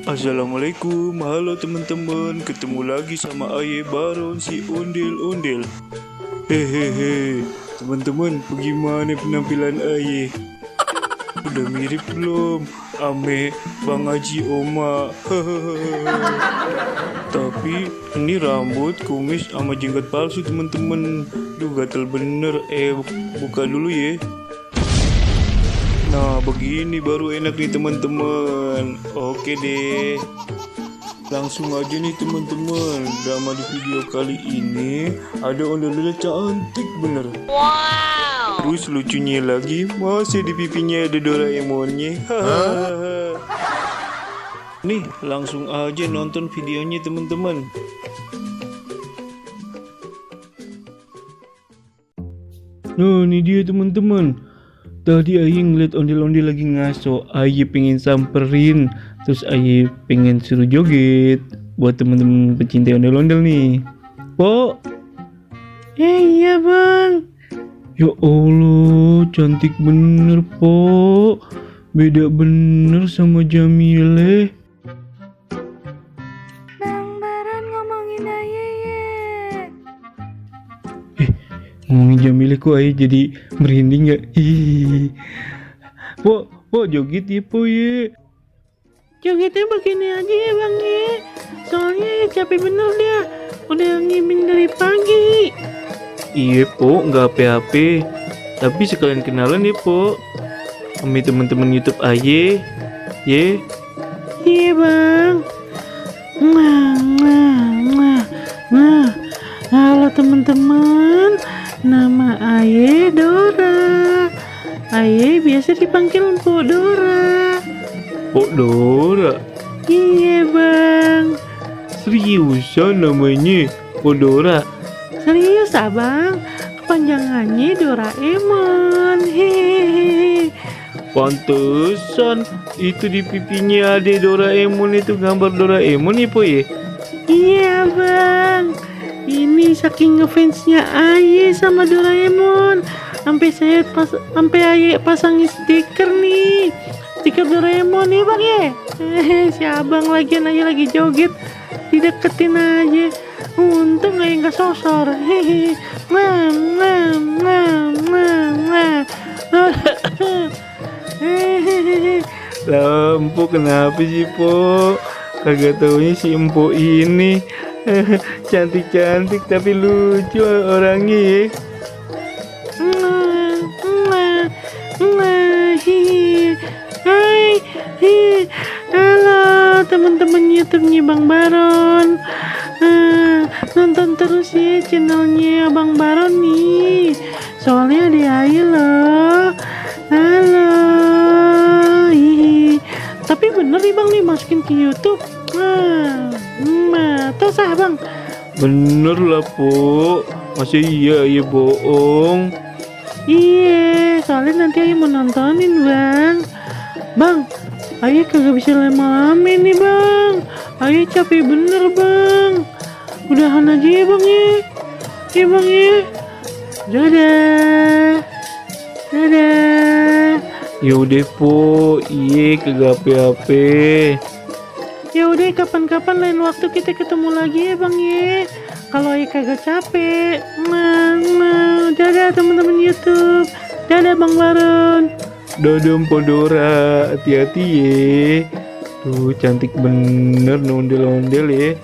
Assalamualaikum, halo teman-teman, ketemu lagi sama Aye Baron si ondel-ondel. Hehehe, teman-teman, bagaimana penampilan Aye? Udah mirip belum? Ame Bang Haji Oma. Tapi ini rambut, kumis, sama jenggot palsu teman-teman. Duh, gatel bener. Buka dulu ya. Nah, begini baru enak nih teman-teman. Oke deh. Langsung aja nih teman-teman. Drama di video kali ini ada ondel-ondel cantik bener. Wow. Terus lucunya lagi masih di pipinya ada Doraemonnya. Nih, langsung aja nonton videonya teman-teman. Nah, ini dia teman-teman. Tadi Aye ngeliat ondel-ondel lagi ngaso, Aye pengen samperin, terus Aye pengen suruh joget buat temen-temen pecinta ondel-ondel nih. Po, iya bang. Ya Allah, cantik bener po, beda bener sama Jamile. Bang Baron ngomongin Aye ya. Ngomongin Jamile kok Aye jadi merinding gak? Ih. Po joget ya po ya. Jogetnya begini aja ya bang ya. Soalnya ya capek bener dia. Udah ngibing dari pagi. Iya po, nggak apa-apa. Tapi sekalian kenalan ya po, sama teman-teman YouTube Aye. Ye. Iya bang. Halo teman-teman. Nama Aye Dora. Aye biasa dipanggil Mpok Dora. Po Dora. Iya bang. Seriusan namanya Po Dora? Serius abang. Kepanjangannya Doraemon. Hehehe. Pantesan itu di pipinya ada Doraemon, itu gambar Doraemon ya po ya? Iya bang. Ini saking ngefansnya Aye sama Doraemon, sampai Aye pasangin stiker nih, stiker Doraemon nih bang ya. Si abang lagian Aye lagi joget, dideketin aja. Untung Aye nggak sosor. Hehe. Lampu kenapa sih po? Kagak taunya si Empo ini cantik-cantik tapi lucu orangnya ya. Hai, halo teman-teman YouTube-nya Bang Baron. Nonton terus ya channelnya Bang Baron nih. Soalnya ada Aye loh. Halo. Tapi bener nih bang nih masukin ke YouTube. Terus bang. Bener lah po, masa iya bohong? Iya, soalnya nanti Aye mau nontonin bang. Bang, Aye kagak bisa lama-lama nih bang. Aye capek bener bang. Udahan aja ya bang ya. Ya bang ya. Dadah. Dadah. Yaudah po, iye kagak apa-apa. Ya udah kapan-kapan lain waktu kita ketemu lagi ya bang ya. Kalau Aye kagak capek. Dadah teman-teman YouTube. Dadah Bang Baron. Dadah Po Dora, hati-hati ye. Tuh cantik bener ondel-ondel ya.